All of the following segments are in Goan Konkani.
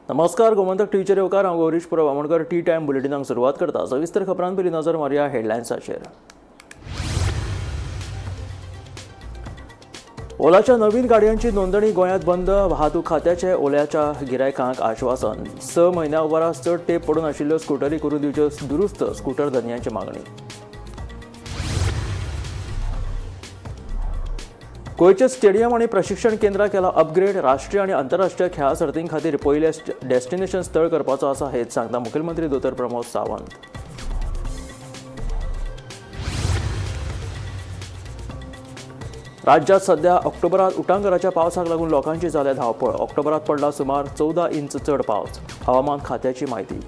नमस्कार, गोमंतक टीव्हीचेर येवकार. हांव गौरीश पुरब आमोणकर. टी टायम बुलेटिनाक सुरवात करता. सविस्तर खबरां पयलीं नजर मारया हेडलायन्साचेर. ओलाच्या नवीन गाडयांची नोंदणी गोंयांत बंद. वाहतूक खात्याचे ओल्याच्या गिरायकांक आश्वासन. 6 म्हयन्या वरास चड तेंप पडून आशिल्ल्यो स्कुटरी करून दिवच्यो दुरुस्त, स्कुटर धनयांची मागणी. गोंयचे स्टेडियम आनी प्रशिक्षण केंद्रां केला अपग्रेड. राष्ट्रीय आनी आंतरराष्ट्रीय खेळां सर्तीं खातीर पयलें डेस्टिनेशन स्थळ करपाचो आसा हेच सांगता मुखेलमंत्री दोतोर प्रमोद सावंत. राज्यात सध्या ऑक्टोबरात उटांगराच्या पावसाक लागून लोकांची जाल्या धांवपळ. ऑक्टोबरात पडला सुमार 14 इंच चड पावस, हवामान खात्याची म्हायती.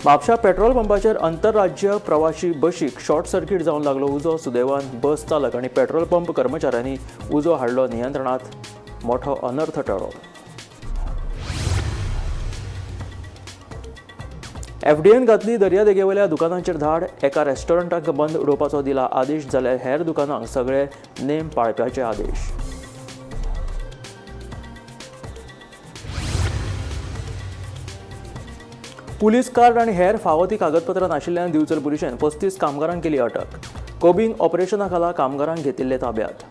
म्हापशा पेट्रोल पंपाचेर आंतरराज्य प्रवाशी बशीक शॉर्ट सर्किट जावन लागलो उजो. सुदैवान बस चालक आनी पेट्रोल पंप कर्मचाऱ्यांनी उजो हाडलो नियंत्रणात, मोठो अनर्थ टळ्ळो. एफडीएन घातली दर्यादेगेवयल्या दुकानांचेर धाड. एका रेस्टॉरंटाक बंद उडोवपाचो दिला आदेश, जाल्यार हेर दुकानांक सगळे नेम पाळपाचे आदेश. पुलीस कार्ड आनी हेर फावो ती कागदपत्रां नाशिल्ल्यान दिवचल पुलिशेन 35 कामगारांक केली अटक. कोबिंग ऑपरेशना खाला कामगारांक घेतिल्ले ताब्यात.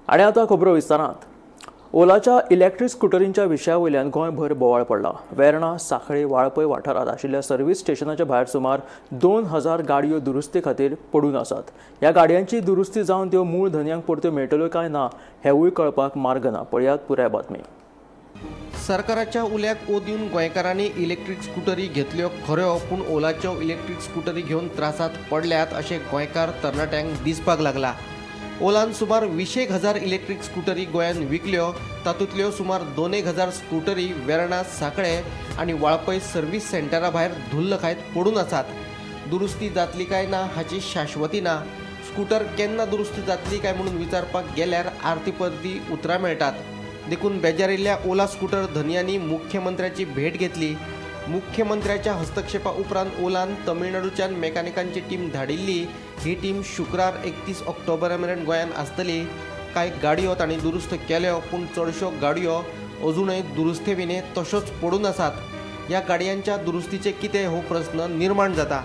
आनी आतां खबरो विस्तारांत. ओलाच्या इलेक्ट्रीक स्कुटरींच्या विशया वयल्यान गोंयभर बोवाळ पडला. वेर्णा, सांखळी, वाळपय वाठारांत आशिल्ल्या सर्व्हिस स्टेशनाच्या भायर सुमार 2000 गाडयो दुरुस्ती खातीर पडून आसात. ह्या गाडयांची दुरुस्ती जावन त्यो मूळ धनयांक परत्यो मेळटल्यो काय ना हेवूय कळपाक मार्ग ना. पळयात पुराय बातमी. सरकाराच्या उल्याक ओ दिवन गोंयकारांनी इलेक्ट्रीक स्कुटरी घेतल्यो खऱ्यो, पूण ओलाच्यो इलेक्ट्रीक स्कुटरी घेवन त्रासांत पडल्यात अशें गोंयकार तरणाट्यांक दिसपाक लागला. ओलान सुमार 20,000 इलेक्ट्रीक स्कुटरी गोंयांत विकल्यो. तातूंतल्यो सुमार 2,000 स्कुटरी वेर्णा, सांखळे आनी वाळपय सर्व्हिस सेंटरा भायर धुल्ल खायत पडून आसात. दुरुस्ती जातली काय ना हाची शाश्वती ना. स्कुटर केन्ना दुरुस्ती जातली काय म्हणून विचारपाक गेल्यार आरती परती उतरां मेळटात. देखून बेजारिल्ल्या ओला स्कुटर धनयांनी मुख्यमंत्र्याची भेट घेतली. मुख्यमंत्र्याच्या हस्तक्षेपा उपरांत ओलान तमिळनाडूच्यान मेकॅनिकांची टीम धाडिल्ली. ही टीम शुक्रार 31 ऑक्टोबर मेरेन गोंयांत आसतली. कांय गाडयो तांणी दुरुस्त केल्यो, पूण चडश्यो गाडयो अजूनय दुरुस्ते विणे तश्योच पडून आसात. ह्या गाडयांच्या दुरुस्तीचें कितें हो प्रस्न निर्माण जाता.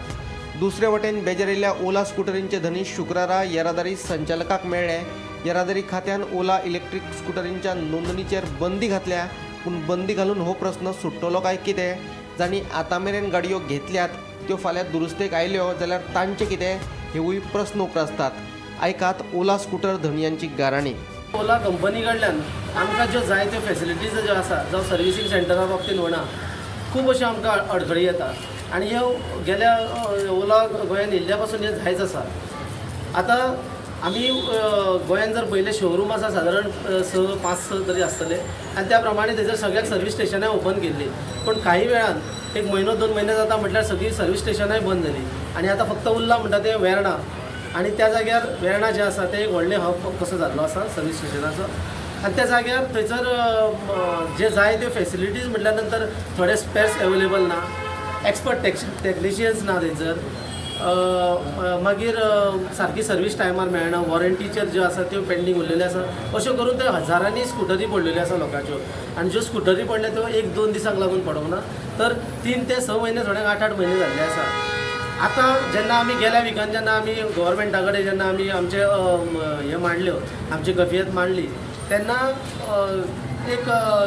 दुसरे वटेन बेजारिल्ल्या ओला स्कुटरींचे धनी शुक्रारा येरादारी संचालकाक मेळ्ळे. येरादारी खात्यान ओला इलेक्ट्रीक स्कुटरींच्या नोंदणीचेर बंदी घातल्या, पूण बंदी घालून हो प्रस्न सुट्टलो काय कितें? जांणी आतां मेरेन गाडयो घेतल्यात त्यो फाल्यां दुरुस्तेक आयल्यो जाल्यार तांचें कितें हेवूय प्रस्न उप्रासतात. आयकात ओला स्कुटर धनयांची गाराणी. ओला कंपनी कडल्यान आमकां ज्यो जाय त्यो फेसिलिटीज ज्यो आसा, जावं सर्विसींग सेंटरा बाबतीन म्हणा, खूब अश्यो आमकां अडखळी येता. आनी ह्यो गेल्या ओला गोंयांत येयल्ल्या पासून हें जायच आसा. आतां आमी गोंयांत जर पयलें शोरूम आसा सादारण 6 5 6 तरी आसतले आनी त्या प्रमाणे थंयसर सगळ्याक सर्वीस स्टेशनांय ओपन केल्ली, पूण काही वेळान एक म्हयनो 2 म्हयने जाता म्हटल्यार सगळीं सर्वीस स्टेशनांय बंद जाली आनी आतां फक्त उरला म्हणटा तें वेर्णा. आनी त्या जाग्यार वेर्णा जें आसा तें एक व्हडलें हब कसो जाल्लो आसा सर्वीस स्टेशनाचो. आनी त्या जाग्यार थंयसर जे जाय त्यो फेसिलिटीज म्हटल्या नंतर थोडे स्पेर्स एवेलेबल ना, एक्सपर्ट टॅक्निशियन्स ना थंयसर, मागीर सारकी सर्वीस टायमार मेळना, वॉरंटीचेर ज्यो आसा त्यो पेंडींग उरलेल्यो आसा. अश्यो करून ते हजारांनी स्कुटरी पडलेल्यो आसा लोकांच्यो. आनी ज्यो स्कुटरी पडल्या त्यो 1-2 दिसांक लागून पडोंक ना, तर 3 ते 6 म्हयने, थोड्यांक 8-8 म्हयने जाल्ले आसा. आतां जेन्ना आमी गेल्या विकान जेन्ना आमी गव्हर्मेंटा कडेन जेन्ना आमी आमचे हें मांडल्यो, आमची कफियत मांडली, तेन्ना एक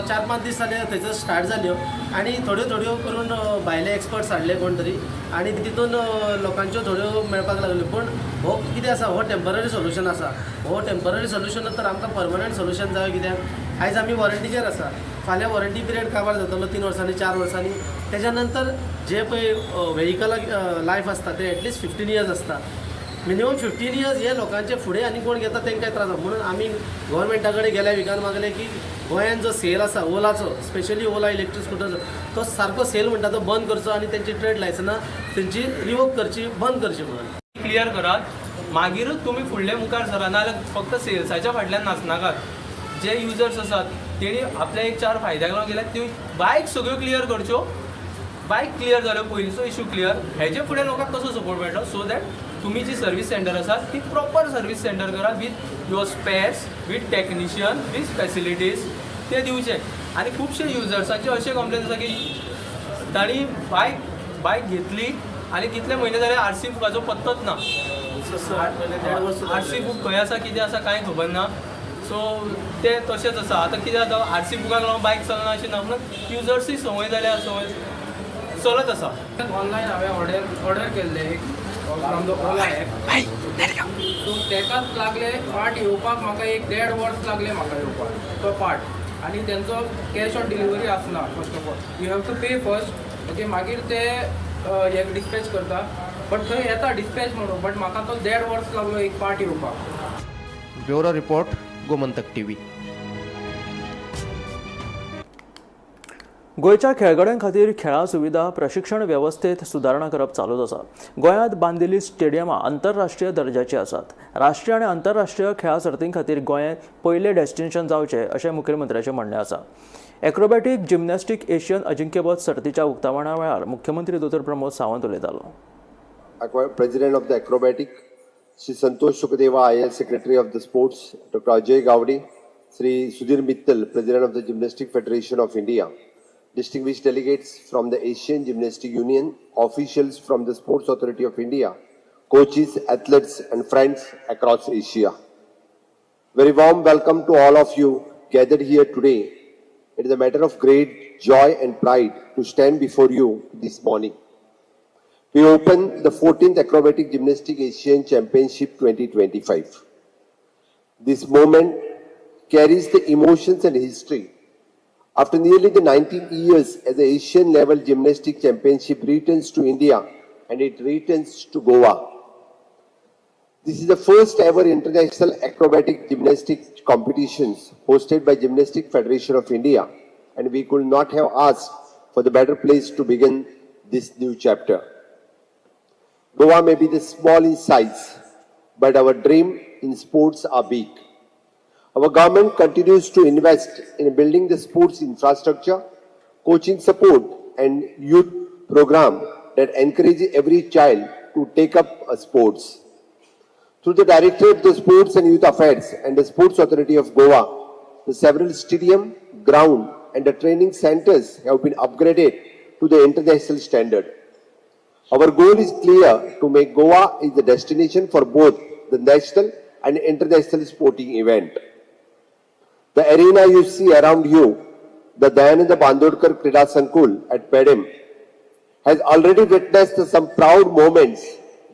4-5 दीस जाले थंयसर स्टार्ट जाल्यो आनी थोड्यो थोड्यो करून भायले एक्सपर्ट्स हाडले कोण तरी आनी तितून लोकांच्यो थोड्यो मेळपाक लागल्यो. पूण हो कितें आसा, हो टेंपररी सोल्युशन आसा. हो टेंपररी सोल्युशन तर आमकां परमनंट सोल्युशन जाय. कित्याक आयज आमी वॉरंटीचेर आसा, फाल्यां वॉरंटी पिरियड काबार जातलो 3 वर्सांनी 4 वर्सांनी. तेज्या नंतर जे पळय व्हेकलाक लायफ आसता ते एटलिस्ट 15 इयर्स आसता. मिनिमम 15 इयर्स हे लोकांचे फुडें आनी कोण घेता तांकां त्रास जाता. म्हणून आमी गव्हर्मेंटा कडेन गेल्या विकान मागलें की गोंयांत जो सेल आसा ओलाचो, स्पेशली ओला इलेक्ट्रीक स्कुटरचो, तो सारको सेल म्हणटा तो बंद करचो आनी तेंची ट्रेड लायसनां तेंची रिवोक करची, बंद करची म्हणून. क्लियर करात, मागीरूच तुमी फुडले मुखार सरा, नाजाल्यार फक्त सेल्साच्या फाटल्यान नाचनाकात. जे युजर्स आसात तेणी आपल्या एक 4 फायद्याक लागून गेल्यार त्यो बायक सगळ्यो क्लियर करच्यो, बायक क्लियर जाल्यो, पयलींचो इशू क्लियर. हेजे फुडें लोकांक कसो सपोर्ट मेळटलो? सो that तुमी जी सर्वीस सेंटर आसा ती प्रॉपर सर्वीस सेंटर करा with your spares, with technician, with facilities ते दिवचे. आनी खुबशे युजर्सांचे अशे कंप्लेन आसा की तांणी बायक घेतली आनी कितले म्हयने जाले आरसी बुकाचो पत्तोच ना. 8 म्हयने, देड वर्स. आरसी बूक खंय आसा, कितें आसा, कांय खबर ना. सो ते तशेंच आसा. आतां कितें जाता, आरसी बुकाक लागून बायक चलना अशें ना, पूण युजर्सूय संवय जाल्या, संवय चलत आसा. ऑनलायन हांवें ऑर्डर केल्लें एक from the Ola app. So तेकाच लागले पार्ट येवपाक म्हाका एक देड वर्स लागलें म्हाका येवपाक तो पार्ट. आनी तेंचो कॅश ऑन डिलिव्हरी आसना. First of all you have to pay first, okay, मागीर ते हे डिस्पॅच करता. बट थंय येता डिस्पॅच म्हणून, बट म्हाका तो देड वर्स लागलो एक पार्ट येवपाक. Bureau report, Gomantak TV. गोंयच्या खेळगड्यां खातीर खेळां सुविधा, प्रशिक्षण वेवस्थेत सुदारणा करप चालूच आसा. गोंयांत बांदिल्लीं स्टेडियमां आंतरराष्ट्रीय दर्जाचीं आसात. राष्ट्रीय आनी आंतरराष्ट्रीय खेळां सर्तीं खातीर गोंय पयलें डेस्टिनेशन जावचें अशें मुखेलमंत्र्याचें म्हणणें आसा. एक्रोबॅटीक जिम्नॅस्टीक एशियन अजिंक्यपद सर्तीच्या उक्तावणा वेळार मुख्यमंत्री दोतोर प्रमोद सावंत उलयतालो. President of the Acrobatic, Shri Santosh Sukhdeva, IAS Secretary of the Sports, Dr. Ajay Gawde, Shri Sudhir Mittal, President of the Gymnastic Federation of India, distinguished delegates from the Asian Gymnastic Union, officials from the Sports Authority of India, coaches, athletes, and friends across Asia. Very warm welcome to all of you gathered here today. It is a matter of great joy and pride to stand before you this morning. We open the 14th Acrobatic Gymnastic Asian Championship 2025. This moment carries the emotions and history. After nearly the 19 years as the Asian level gymnastic championship returns to India, and it returns to Goa. This is the first ever international acrobatic gymnastic competitions hosted by Gymnastic Federation of India, and we could not have asked for the better place to begin this new chapter. Goa may be the small in size, but our dream in sports are big. Our government continues to invest in building the sports infrastructure, coaching support, and youth program that encourage every child to take up a sports. Through the Directorate of the Sports and Youth Affairs and the Sports Authority of Goa, the several stadium, ground, and the training centers have been upgraded to the international standard. Our goal is clear: to make Goa is the destination for both the national and international sporting event. The arena you see around you, the Dayananda Bandodkar Krida Sankul at Pedem, has already witnessed some proud moments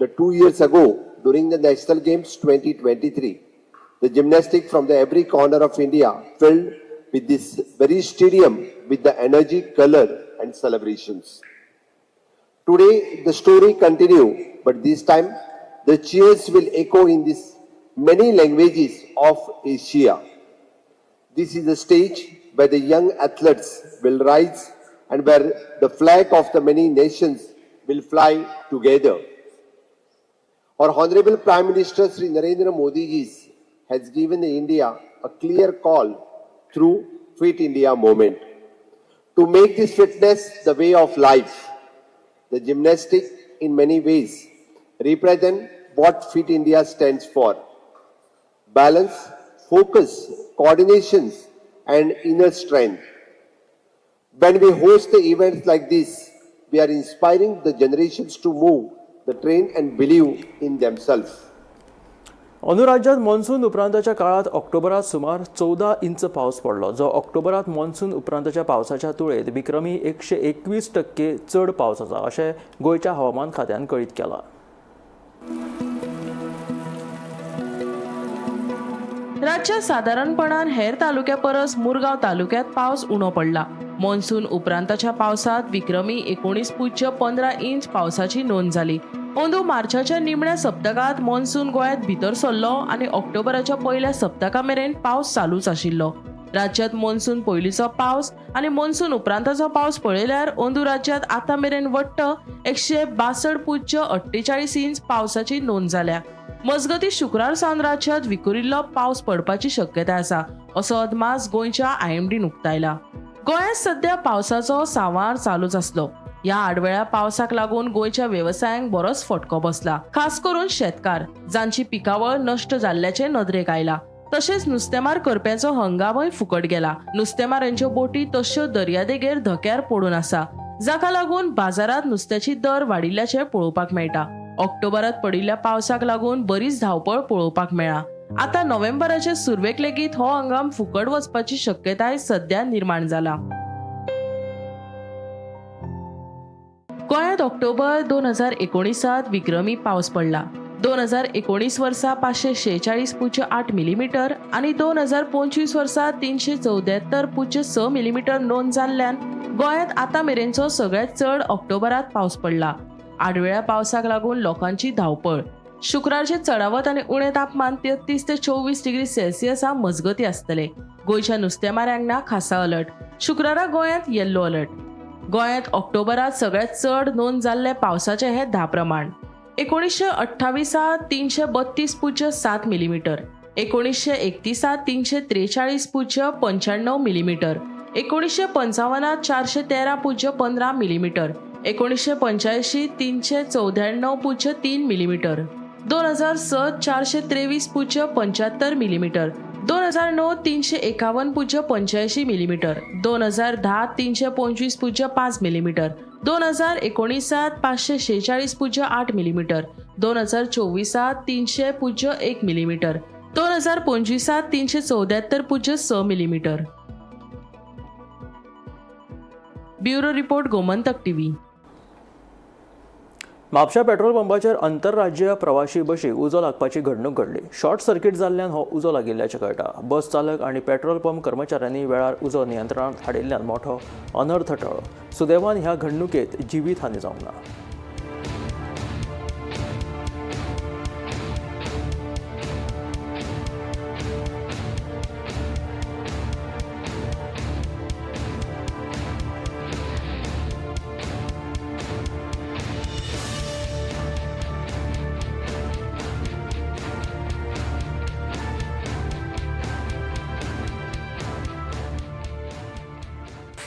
the 2 years ago during the National Games 2023. The gymnastic from the every corner of India filled with this very stadium with the energy, color and celebrations. Today, the story continue, but this time the cheers will echo in this many languages of Asia. This is a stage where the young athletes will rise and where the flag of the many nations will fly together. Our Honorable Prime Minister Sri Narendra Modi ji has given India a clear call through Fit India movement to make this fitness the way of life. The gymnastic in many ways represent what Fit India stands for: balance, focus, coordinations, and inner strength. When we host the events like this, we are inspiring the generations to move, the train, and believe in themselves. अंदू राज्यांत मॉन्सून उपरांताच्या काळांत ऑक्टोबरात सुमार 14 इंच पावस पडलो, जो ऑक्टोबरात मॉन्सून उपरांतच्या पावसाच्या तुळेत विक्रमी 121% चड पावस आसा अशें गोंयच्या हवामान खात्यान कळीत केलां. राज्यात सादारणपणान हेर तालुक्या परस मुरगांव तालुक्यात पावस उणो पडला. मॉन्सून उपरांताच्या पावसात विक्रमी 19.15 इंच पावसाची नोंद जाली. अंदू मार्चाच्या निमण्या सप्तकात मॉन्सून गोंयांत भितर सरलो आनी ऑक्टोबराच्या पयल्या सप्तका मेरेन पावस चालूच आशिल्लो. राज्यात मॉन्सून पयलींचो पावस आनी मॉन्सून उपरांताचो पावस पळयल्यार अंदू राज्यात आतां मेरेन वट्ट 162.48 इंच पावसाची नोंद जाल्या. मजगतीं, शुक्रार सावन राज्यात विखुरिल्लो पावस पडपाची शक्यताय आसा असो अदमास गोंयच्या आयएमडीन उक्तायला. गोंयांत सध्या पावसाचो सांवार चालूच आसलो. ह्या आडवेळ्या पावसाक लागून गोंयच्या वेवसायांक बरोच फटको बसला. खास करून शेतकार जांची पिकावळ नश्ट जाल्ल्याचें नदरेक आयला. तशेंच नुस्तेमार करप्यांचो हंगामय फुकट गेला. नुस्तेमारांच्यो बोटी तश्यो दर्यादेगेर धक्यार पडून आसा, जाका लागून बाजारांत नुस्त्याची दर वाडिल्ल्याचें पळोवपाक मेळटा. ऑक्टोबरात पडिल्ल्या पावसाक लागून बरीच धांवपळ पळोवपाक मेळ्ळा. आतां नोव्हेंबराचे सुरवेक लेगीत हो हंगाम फुकट वचपाची शक्यताय सध्या निर्माण जाला. गोंयांत ऑक्टोबर 2019 विक्रमी पावस पडला. 2019 वर्सा 546.8 मिलीमीटर आनी 2025 वर्सा 374.6 मिलीमीटर नोंद जाल्ल्यान गोंयांत आतां मेरेनचो सगळ्यांत चड ऑक्टोबरात पावस पडला. आडवेळ्या पावसाक लागून लोकांची धांवपळ. शुक्रारचे चडावत आनी उणें तापमान 33 ते 24 डिग्री सेल्सियसा मजगती आसतले. गोंयच्या नुस्तेमाऱ्यांक ना खासा अलर्ट. शुक्रारा गोंयांत येल्लो अलर्ट. गोंयांत ऑक्टोबरात सगळ्यांत चड नोंद जाल्ले पावसाचे हे 10 प्रमाण. 1928 332.7 millimetre, 1931 343.95 millimetre, 1955 413.15 millimetre, 1985 394.3 millimetre, 2006 423.75 millimetre, 2009 351.85 millimetre, 2010 325.5 millimetre, 2019 546.8 millimetre, 2024 300.1 millimetre, 2025 374.6 millimetre. Bureau report, Gomantak TV. Mapusa petrol पंपाचेर आंतरराज्यीय प्रवाशी बशीक उजो लागपाची घडणूक घडली. शॉर्ट सर्किट जाल्ल्यान हो उजो लागिल्ल्याचें कळटा. बस चालक आनी पेट्रोल पंप कर्मचाऱ्यांनी वेळार उजो नियंत्रणांत हाडिल्ल्यान मोठो अनर्थ टळ्ळो. सुदैवान ह्या घडणुकेंत जिवीत हानी जावंक ना.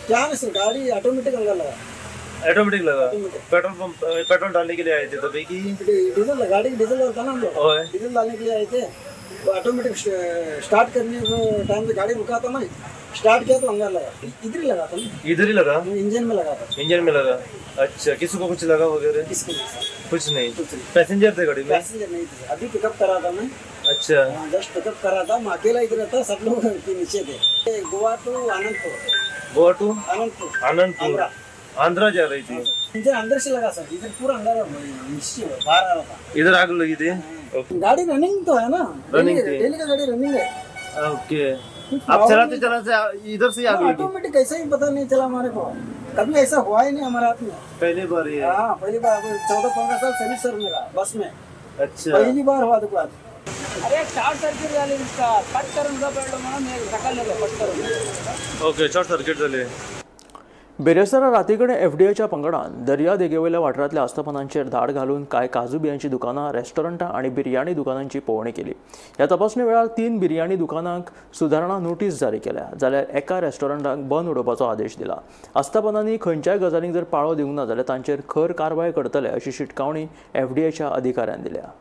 क्या नहीं सर, गाड़ी ऑटोमेटिक अंदर लगा। ऑटोमेटिक लगा। पेट्रोल पंप पेट्रोल डालने के लिए आए थे तभी कि डीजल, गाड़ी डीजल डालता ना हम लोग, डीजल डालने के लिए आए थे। वो ऑटोमेटिक स्टार्ट करने टाइम पे गाड़ी रुका था ना, स्टार्ट किया तो अंदर लगा। इधर ही लगा था ना, इधर ही लगा, इंजन में लगा था। इंजन में लगा। अच्छा, किसी को कुछ लगा वगैरह? किसको नहीं सर, कुछ नहीं। पैसेंजर थे गाड़ी में? पैसेंजर नहीं थे, अभी पिकअप करा था मैं। अच्छा, जस्ट पिकअप करा था, मैं अकेला इधर था, सब लोग नीचे थे। गोवा टू आनंदपुर। गोवा टू आनंदपुर। आनंदपुर, आंध्रा जा रही थी। इंजन अंदर से लगा सर, इधर पूरा अंदर बाहर आ रहा था। इधर आग लगी थी। गाड़ी रनिंग तो है ना, रनिंग थी। डेली का गाड़ी रनिंग है। ओके, आप चलाते चलाते इधर से आग लगी? ऑटोमेटिक ऐसा ही पता नहीं चला हमारे को, कभी ऐसा हुआ ही नहीं हमारे हाथ में। पहली बार ये? हाँ, पहली बार। 14-15 साल सर्विस सर मेरा बस में। अच्छा, पहली बार हुआ देखो आज। अरे शॉर्ट सर्किट झाले दिसता, कट करून पडलो म्हणून सकाळ कट करून। ओके, शॉर्ट सर्किट झाले. बिरेस्तारा राती कडेन एफडीएच्या पंगडान दर्यादेगेवयल्या वाठारांतल्या आस्थापनांचेर धाड घालून कांय काजू बियांची दुकानां, रेस्टॉरंटां आनी बिर्याणी दुकानांची पळोवणी केली. ह्या तपासणे वेळार 3 बिर्याणी दुकानांक सुदारणा नोटीस जारी केल्या, जाल्यार एका रेस्टॉरंटाक बंद उडोवपाचो आदेश दिला. आस्थापनांनी खंयच्याय गजालींक जर पाळो दिवंक ना जाल्यार तांचेर खर कारवाय करतले अशी शिटकावणी एफडीएच्या अधिकाऱ्यान दिल्या.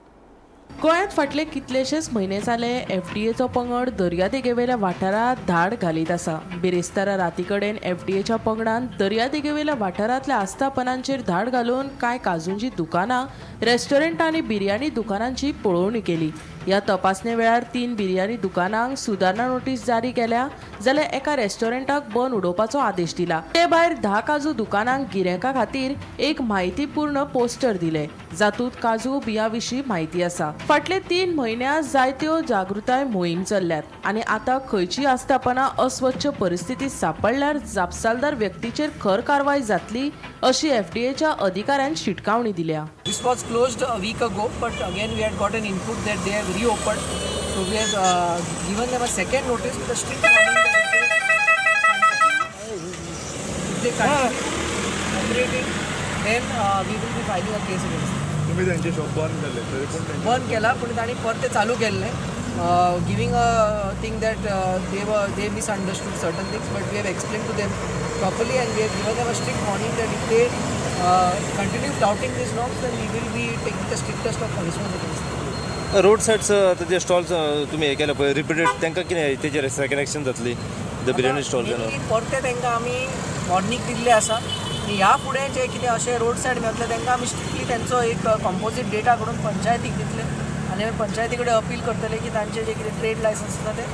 गोंयांत फाटले कितलेशेच म्हयने जाले एफडीएचो पंगड दर्यादेगेवेल्या वाठारांत धाड घालीत आसा. बिरेस्तारा राती कडेन एफडीएच्या पंगडान दर्यादेगेवेल्या वाठारांतल्या आस्थापनांचेर धाड घालून कांय काजूंची दुकानां, रेस्टॉरंटां आनी बिर्याणी दुकानांची पळोवणी केली. ह्या तपासणे वेळार 3 बिर्याणी दुकानांक सुदारणा नोटीस जारी केल्या, जाल्यार एका रेस्टॉरंटाक बंद उडोवपाचो आदेश दिला. ते भायर 10 काजू दुकानांक गिरायकां खातीर एक म्हायतीपूर्ण पोस्टर दिले, जातूंत काजू बियां विशीं म्हायती आसा. फाटले 3 म्हयन्यांत जायत्यो जागृताय मोहीम चल्ल्यात आनी आतां खंयचीय आस्थापनां अस्वच्छ परिस्थितीत सांपडल्यार जापसालदार व्यक्तीचेर खर कारवाय जातली अशी एफडीएच्या अधिकाऱ्यान शिटकावणी दिल्या. This was closed a week ago, but again we had got an input that they have reopened. So we have given them a second notice with a strict warning that if they continue operating, then we will be filing a case against them. तुम्ही त्यांचे शॉप बंद केले तरी पण बंद केला पण तांणी परत ते चालू केल्ले, giving a thing that they misunderstood certain things, but we have explain to them properly and we have given them a strict warning that if they continue flouting these norms, then we will be taking the strictest of punishment against them. Road sides आतां जे स्टॉल्स तुमी हे केले पळय रिपीटेड, तांकां कितें तेजेर सेकंड एक्शन जातली, the biryani stalls? Mainly परते तांकां आमी वॉर्निंग दिल्लें आसा आनी ह्या फुडें जे कितें अशें रोड सायड मेळटले तांकां आमी स्ट्रिक्टली तेंचो एक कंपोजीट डेटा करून पंचायतीक दितले आनी आमी पंचायती कडेन अपील करतले की तांचे जे कितें ट्रेड लायसन्स आसा ते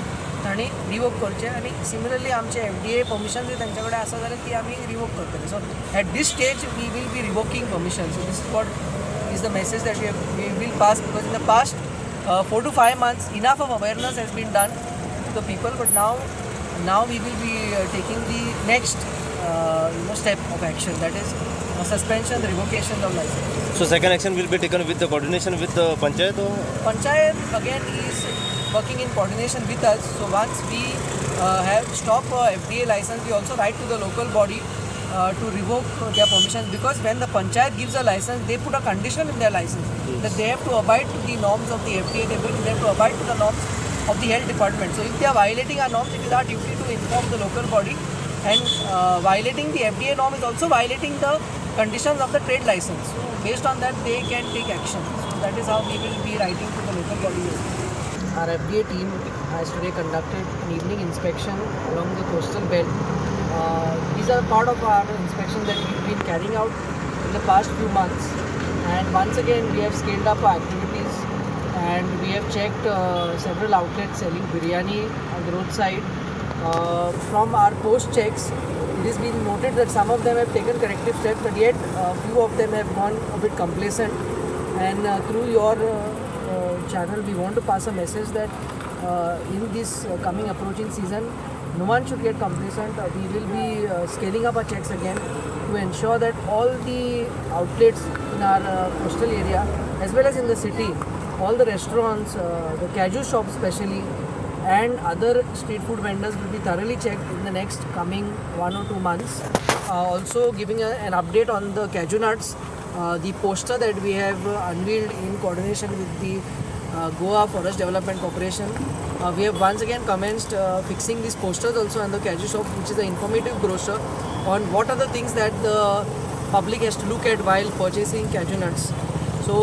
तांणी रिवोक करचे आनी सिमिलरली आमचे एफडीए परमिशन जर तांचे कडेन आसा जाल्यार ती आमी रिवोक करतले. So at this stage we will be revoking permission. So this is what is the message that we will pass, because in the past 4 to 5 months enough of awareness has been done to the people, but now we will be taking the next step of action, that is suspension, revocation of license. So second action will be taken with the coordination with the panchayat? Panchayat again is working in coordination with us. So once we have stop FDA license, we also write to the local body to revoke their permissions, because when the panchayat gives a license, they put a condition in their license that they have to abide to the norms of the FDA, they have to abide to the norms of the health department. So if they are violating our norms, it is our duty to inform the local body, and violating the FDA norm is also violating the conditions of the trade license. So based on that, they can take action. So that is how we will be writing to the local body as well. Our FDA team has today conducted an evening inspection along the coastal belt. These are part of our inspection that we've been carrying out in the past few months. And once again, we have scaled up our activities and we have checked several outlets selling biryani on the roadside. From our post checks, it has been noted that some of them have taken corrective steps, but yet few of them have gone a bit complacent. And through your channel, we want to pass a message that in this coming approaching season, no one should get complacent. We will be scaling up our checks again to ensure that all the outlets in our coastal area as well as in the city, all the restaurants, the cashew shops especially, and other street food vendors will be thoroughly checked in the next coming 1 or 2 months. Also giving an update on the cashew nuts, the poster that we have unveiled in coordination with the Goa Forest Development Corporation. We have once again commenced fixing these posters also on the cashew shop, which is an informative brochure on what are the things that the public has to look at while purchasing cashew nuts. So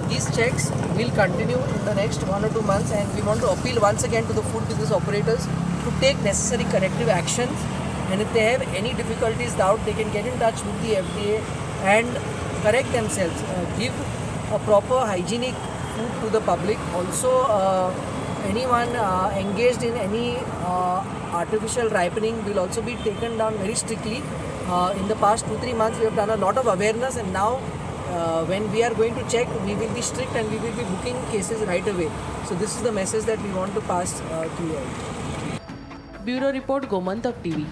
these checks will continue in the next 1 or 2 months, and we want to appeal once again to the food business operators to take necessary corrective actions, and if they have any difficulties, doubt, they can get in touch with the FDA and correct themselves, give a proper hygienic food to the public. Also, anyone engaged in any artificial ripening will also be taken down very strictly. In the past 2-3 months, we have done a lot of awareness, and now when we are going to check, we will be strict and we will be booking cases right away. So this is the message that we want to pass to you all. Bureau report, Gomantak TV.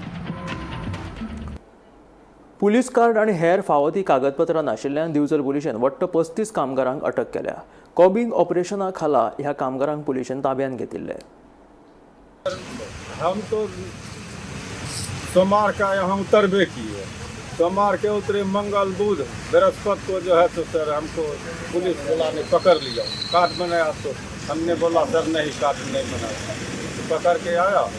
Police card आनी हेर फावो ती कागदपत्रां नाशिल्ल्यान दिवचल पुलिशेन वट्ट 35 कामगारांक अटक केल्या. कॉबिंग ऑपरेशना खाला ह्या कामगारांक पुलिशेन ताब्यांत घेतिल्ले. हम तो सोमवार का यहाँ उतरबे किए। सोमवार के उतरे, मंगल, बुध, बृहस्पति को जो है तो सर हमको पुलिस वाला ने पकड़ लिया। कार्ड बनाया तो हमने बोला, सर नहीं, कार्ड नहीं बनाया। तो पकड़ के आया और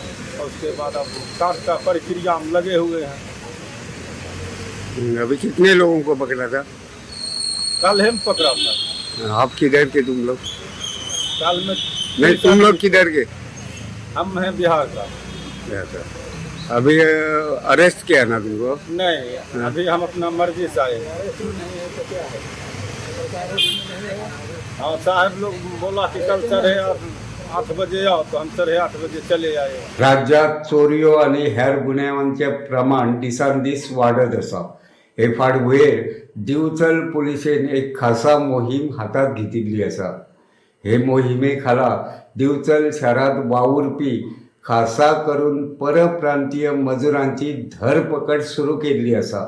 उसके बाद अब कार्ड का प्रक्रिया में लगे हुए हैं। अभी कितने लोगों को पकड़ा था? कल हम पकड़ा था। आप किधर के तुम लोग? कल में। नहीं, तुम लोग किधर के? हम हैं बिहार का। अच्छा, अभी अरेस्ट किया ना तुमको? नहीं, अभी हम अपना मर्जी से आए हैं। हाँ, साहब लोग बोला कि कल 8:30 बजे आओ, तो हम 8:30 बजे चले आए। राज्यात चोरयो आनी हेर गुन्यांवांचें प्रमाण दिसान दीस वाडत आसा. हे फाटभुंयेर दिवचल पुलिशेन एक खासा मोहीम हातांत घेतिल्ली आसा. हे मोहिमे खाला दिवचल शारांत वावुरपी खासा करून परप्रांतीय मजुरांची धरपकड सुरू केल्ली आसा.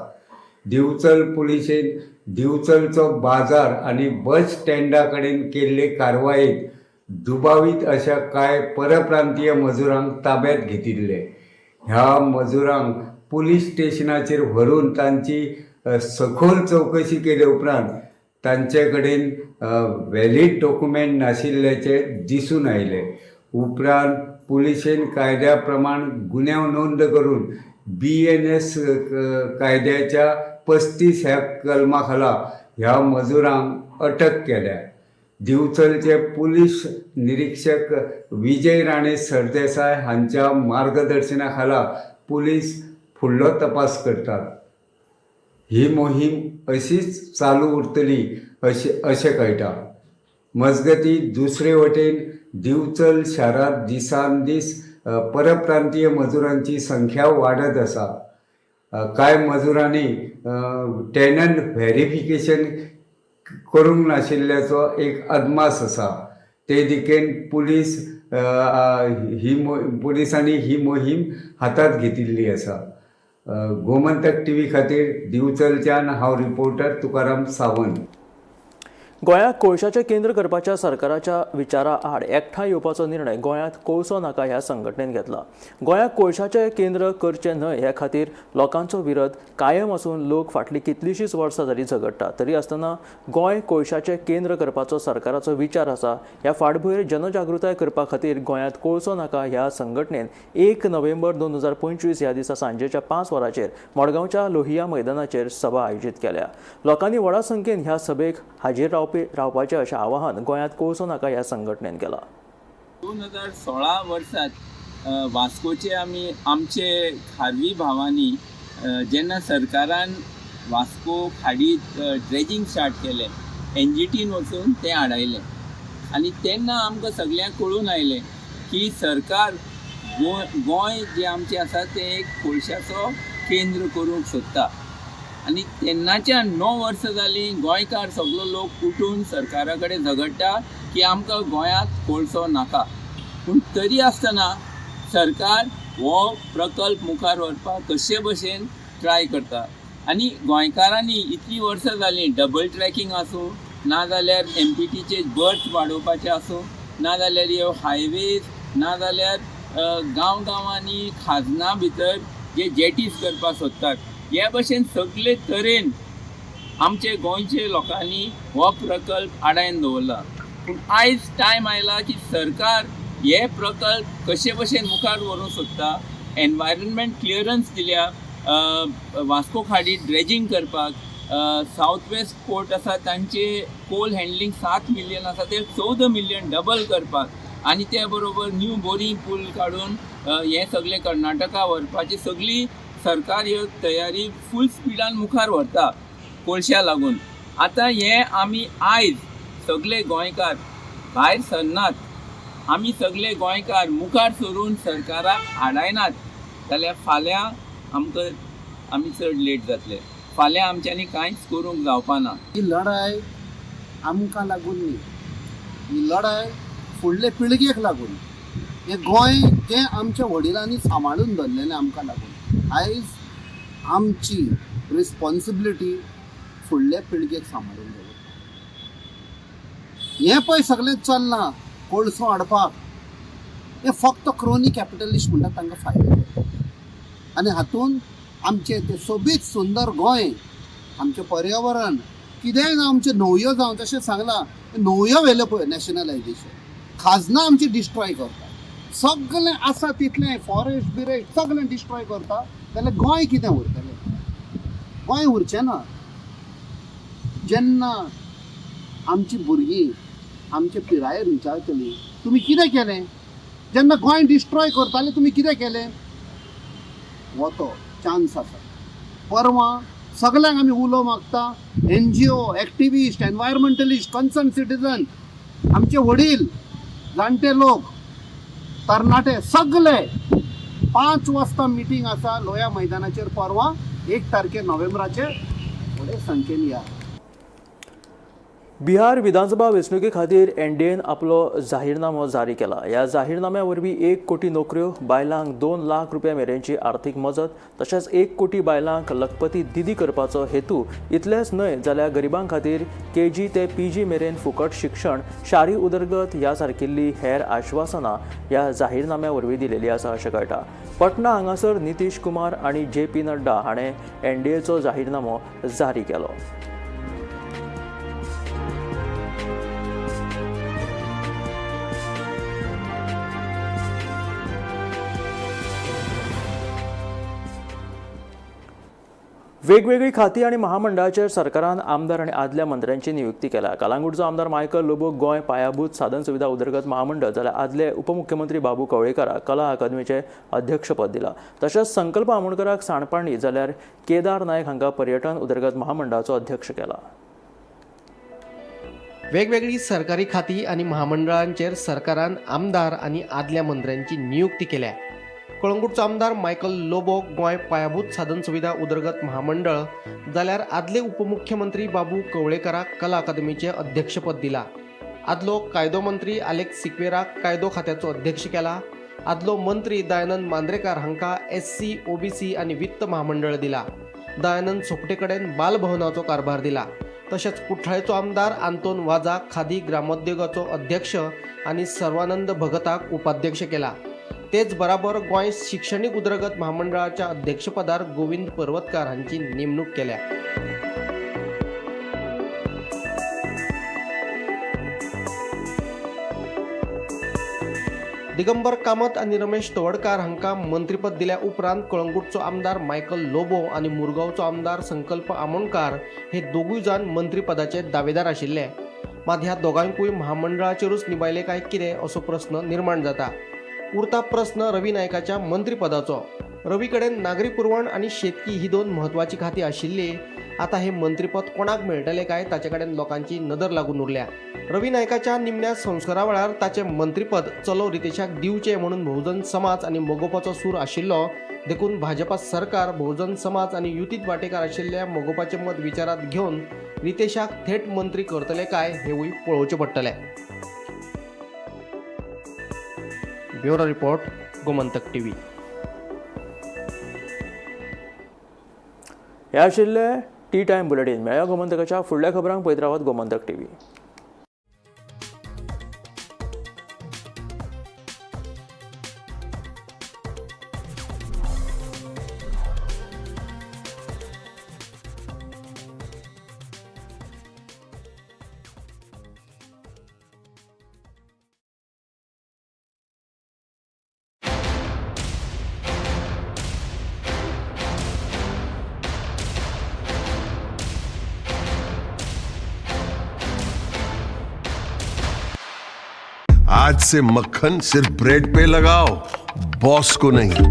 दिवचल पुलिशेन दिवचलचो बाजार आनी बस स्टँडा कडेन केल्ले कारवायेत दुबावीत अशा कांय परप्रांतीय मजुरांक ताब्यात घेतिल्ले. ह्या मजुरांक पुलीस स्टेशनाचेर व्हरून तांची सखोल चवकशी केले उपरांत तांचे कडेन व्हॅलीड डॉक्युमेंट नाशिल्ल्याचें दिसून आयलें. उपरांत पुलिशेन कायद्या प्रमाण गुन्यांव नोंद करून बीएनएस कायद्याच्या 35 ह्या कलमा खाला ह्या मजुरांक अटक केल्या. दिवचलचे पुलीस निरीक्षक विजय राणे सरदेसाय हांच्या मार्गदर्शना खाला पुलीस फुडलो तपास करतात. ही मोहीम अशीच चालू उरतली अशें कळटा. मजगती, दुसरे वटेन दिवचल शारांत दिसान दीस परप्रांतीय मजुरांची संख्या वाडत आसा. कांय मजुरांनी टेनंट व्हेरिफिकेशन करूंक नाशिल्ल्याचो एक अदमास आसा. ते दिकेन पुलिसांनी ही मोहीम हातांत घेतिल्ली आसा. गोमंतक टीव्ही खातीर दिवचलच्यान हांव रिपोर्टर तुकाराम सावंत. गोंयाक कोळशाचें केंद्र करपाच्या सरकाराच्या विचारा आड एकठांय येवपाचो निर्णय गोंयांत कोळसो नाका ह्या संघटनेन घेतला. गोंयाक कोळशाचें केंद्र करचें न्हय हे खातीर लोकांचो विरोध कायम आसून लोक फाटलीं कितलींशींच वर्सां जाली झगडटा. तरी आसतना गोंय कोळशाचें केंद्र करपाचो सरकाराचो विचार आसा. ह्या फाटभुंयेर जनजागृताय करपा खातीर गोंयांत कोळसो नाका ह्या संघटनेन 1 नोव्हेंबर 2025 ह्या दिसा सांजेच्या 5 वरांचेर मडगांवच्या लोहिया मैदानाचेर सभा आयोजीत केल्या. लोकांनी व्हडा संख्येन ह्या सभेक हाजीर रावपाचें अशें आवाहन गोंयांत कोळसो नाका ह्या संघटनेन केलां. 2016 वर्सात वास्कोचे आमी आमचे खारवी भावांनी जेन्ना सरकारान वास्को खाडीत ड्रेजींग स्टार्ट केलें, एनजीटीन वचून तें आडायलें आनी तेन्ना आमकां सगल्यांक कळून आयलें की सरकार गोंय जें आमचें आसा तें एक कोळशाचो केंद्र करूंक सोदता. आनी तेन्नाच्यान 9 वर्सां जालीं गोंयकार सगलो लोक उठून सरकारा कडेन झगडटा की आमकां गोंयांत कोळसो नाका. पूण तरी आसतना सरकार हो प्रकल्प मुखार व्हरपाक कशे भशेन ट्राय करता आनी गोंयकारांनी इतलीं वर्सां जालीं डबल ट्रॅकिंग आसूं, नाजाल्यार एमपीटीचे बर्थ वाडोवपाचें आसूं, नाजाल्यार ह्यो हायवेज, नाजाल्यार गांव गांवांनी खाजनां भितर जे जेटीज करपाक सोदतात, हे भशेन सगळे तरेन आमचे गोंयचे लोकांनी हो प्रकल्प आडायन दवरला. पूण आयज टायम आयला की सरकार हे प्रकल्प कशे भशेन मुखार व्हरूंक सोदता. एनवायरमेंट क्लियरन्स दिल्या वास्को खाडी ड्रेजींग करपाक. सावथ वेस्ट पोर्ट आसा तांचे कोल हँडलिंग 7 मिलियन आसा ते 14 मिलियन डबल करपाक आनी ते बरोबर न्यू बोरींग पूल काडून हें सगळें कर्नाटका व्हरपाची सगळी सरकार ह्यो तयारी फूल स्पिडान मुखार व्हरता कोळश्या लागून. आतां हें आमी आयज सगळे गोंयकार भायर सरनात, आमी सगळे गोंयकार मुखार सरून सरकाराक आडायनात जाल्यार फाल्यां आमकां आमी चड लेट जातले. फाल्यां आमच्यांनी कांयच करूंक जावपा ना. ही लढाय आमकां लागून न्ही, ही लढाय फुडले पिळगेक लागून. हें गोंय जें आमच्या वडिलांनी सांबाळून दवरलेलें आमकां लागून, आयज आमची रिस्पॉन्सिबिलिटी फुडल्या पिळगेक सांबाळून दवरप. हें पळय सगळें चल्लां कोळसो हाडपाक, हें फक्त क्रोनी कॅपिटलिस्ट म्हणटात तांकां फायदो. आनी हातूंत आमचें तें सोबीत सुंदर गोंय, आमचें पर्यावरण, कितेंय जावं, आमच्यो न्हंयो जावं, तशें सांगलां न्हंयो व्हेल्यो पळय नॅशनलायजेशन, खाजनां आमची डिस्ट्रॉय करता, सगळें आसा तितलें फॉरेस्ट बिरेस्ट सगळें डिस्ट्रॉय करता. जाल्यार गोंय कितें उरतलें? गोंय उरचें ना. जेन्ना आमची भुरगीं आमचे पिरायेर विचारतली तुमी कितें केलें, जेन्ना गोंय डिस्ट्रॉय करताले तुमी कितें केलें, हो तो चान्स आसा. परवां सगल्यांक आमी उलो मागता, NGO, activist, environmentalist, concern citizen, आमचे वडील, जाणटे लोक, तरणाटे सगळे 5 वाजता मिटींग आसा लोया मैदानाचेर परवां 1 तारखेर नोव्हेंबराचेर. व्हडे संख्येन या. बिहार विधानसभा वेंचणुके खातीर एनडीएन आपलो जाहीरनामो जारी केला. ह्या जाहीरनाम्या वरवीं 1 कोटी नोकऱ्यो, बायलांक 2 लाख रुपया मेरेनची आर्थीक मजत, तशेंच 1 कोटी बायलांक लखपती दिदी करपाचो हेतू. इतलेंच न्हय जाल्यार गरिबां खातीर केजी ते पीजी मेरेन फुकट शिक्षण, शारी उदरगत ह्या सारकिल्ली हेर आश्वासनां ह्या जाहीरनाम्या वरवीं दिलेली आसा अशें कळटा. पटना हांगासर नितीश कुमार आनी जे पी नड्डा हाणें एनडीएचो जाहीरनामो जारी केलो. वेगवेगळी खाती आनी महामंडळाचेर सरकारान आमदार आनी आदल्या मंत्र्यांची नियुक्ती केल्या. कलांगूटचो आमदार मायकल लोबो गोंय पायाभूत साधन सुविधा उदरगत महामंडळ जाल्यार आदले उपमुख्यमंत्री बाबू कवळेकाराक कला अकादमीचे अध्यक्षपद दिला. तशेंच संकल्प आमोणकराक सांडपाणी जाल्यार केदार नायक हांकां पर्यटन उदरगत महामंडळाचो अध्यक्ष केला. वेगवेगळी सरकारी खाती आनी महामंडळांचेर सरकारान आमदार आनी आदल्या मंत्र्यांची नियुक्ती केल्या. कळंगूटचो आमदार मायकल लोबो गोंय पायाभूत साधन सुविधा उदरगत महामंडळ जाल्यार आदले उपमुख्यमंत्री बाबू कवळेकाराक कला अकादमीचे अध्यक्षपद दिला. आदलो कायदो मंत्री आलेक्स सिक्वेराक कायदो खात्याचो अध्यक्ष केला. आदलो मंत्री दयानंद मांद्रेकार हांकां SC OBC आनी वित्त महामंडळ दिला. दयानंद सोपटे कडेन बालभवनाचो कारभार दिला. तशेंच कुठ्ठाळेचो आमदार आंतोन वाजा खादी ग्रामोद्योगाचो अध्यक्ष आनी सर्वानंद भगताक उपाध्यक्ष केला. तेच बराबर गोंय शिक्षणीक उदरगत महामंडळाच्या अध्यक्षपदार गोविंद पर्वतकार हांची नेमणूक केल्या. दिगंबर कामत आनी रमेश तवडकार हांकां मंत्रीपद दिल्या उपरांत कळंगूटचो आमदार मायकल लोबो आनी मुरगांवचो आमदार संकल्प आमोणकार हे दोगूय जाण मंत्रीपदाचे दावेदार आशिल्ले. मात ह्या दोगांकूय महामंडळाचेरूच निभायले काय कितें असो प्रस्न निर्माण जाता. उरता प्रस्न रवी नायकाच्या मंत्रीपदाचो. रवी कडेन नागरी पुरवण आनी शेतकी ही दोन म्हत्वाची खाती आशिल्ली. आतां हें मंत्रीपद कोणाक मेळटलें काय ताचे कडेन लोकांची नदर लागून उरल्या. रवी नायकाच्या निमण्या संस्कारा वेळार ताचें मंत्रीपद चलो रितेशाक दिवचें म्हणून बहुजन समाज आनी मगोपाचो सूर आशिल्लो. देखून भाजपा सरकार बहुजन समाज आनी युतीत वांटेकार आशिल्ल्या मगोपाचें मत विचारांत घेवन रितेशाक थेट मंत्री करतले काय हेवूय पळोवचें पडटलें. Bureau report, Gomantak TV. हे आशिल्ले टी टायम बुलेटीन. मेळ्या गोमंतकाच्या फुडल्या खबरांक पळयत रावात गोमंतक टीव्ही. आज से मक्खन सिर्फ ब्रेड पे लगाओ, बॉस को नहीं.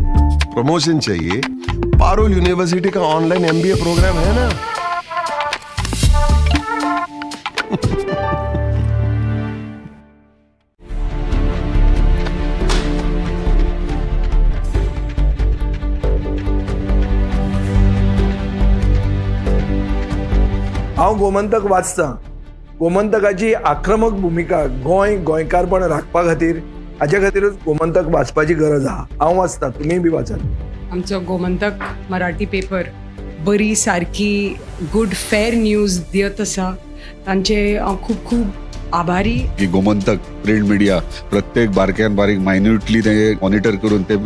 प्रमोशन चाहिए? पारुल यूनिवर्सिटी का ऑनलाइन MBA programme है ना. हांव गोमंतक वाचता. गोमंतकाची आक्रमक भुमिका गोंय गोंयकारपण राखपा खातीर हाजे खातीरूच गोमंतक वाचपाची गरज आहा. हांव वाचता, तुमीय बी वाचात. आमचो गोमंतक मराठी पेपर बरी सारकी गुड फेर न्यूज दियत आसा, तांचे हांव खूब खूब आभारी. की गोमंतक प्रिंट मिडिया प्रत्येक बारक्यान बारीक मायन्युटली ते मॉनिटर करून ते